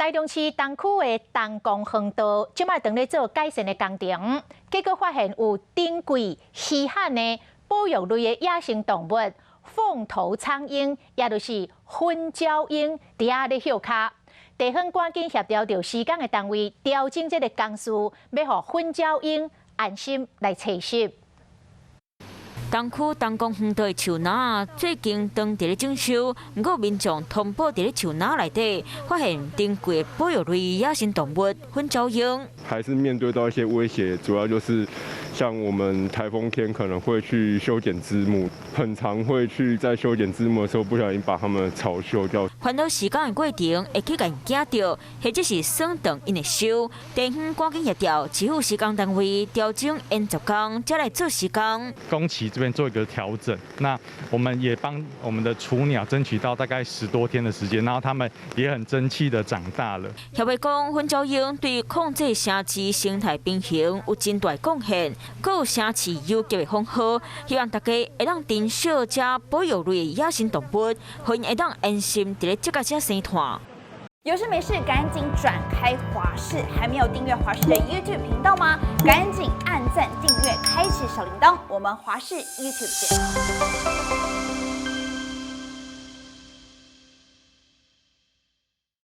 台中市東區的東光園道，這擺當咧做改善的工程，結果發現有珍貴稀罕的保育類的野生動物鳳頭蒼鷹，也就是粉鳥鷹，佇遐咧歇跤。地方趕緊協調著施工的單位調整這个工序，欲予粉鳥鷹安心來棲息。東區東光園道的樹林最近當佇咧整修，毋過民眾通報佇咧樹林內底發現珍貴保育類野生動物粉鳥鷹。還是面對到一些威脅，主要就是像我們颱風天可能會去修剪枝木，很常會去在修剪枝木的時候不小心把它們巢修掉。煩惱施工的過程會去共驚著，或者是損斷𪜶的梢，地方趕緊協調，市府施工單位調整延10工，才來做施工。工期這邊做一個調整，那我們也幫我們的雛鳥爭取到大概10多天的時間，然後他們也很爭氣的長大了。協會講，粉鳥鷹對控制城市生態平衡有真大貢獻，閣有城市遊擊的封號，希望大家會當珍惜這保育類的野生動物，予𪜶會當安心佇咧這個遮生湠。有事沒事趕緊轉開華視，還沒有訂閱華視的 YouTube 頻道嗎？趕緊按讚、訂閱、開啟小鈴鐺，我們華視 YouTube 見。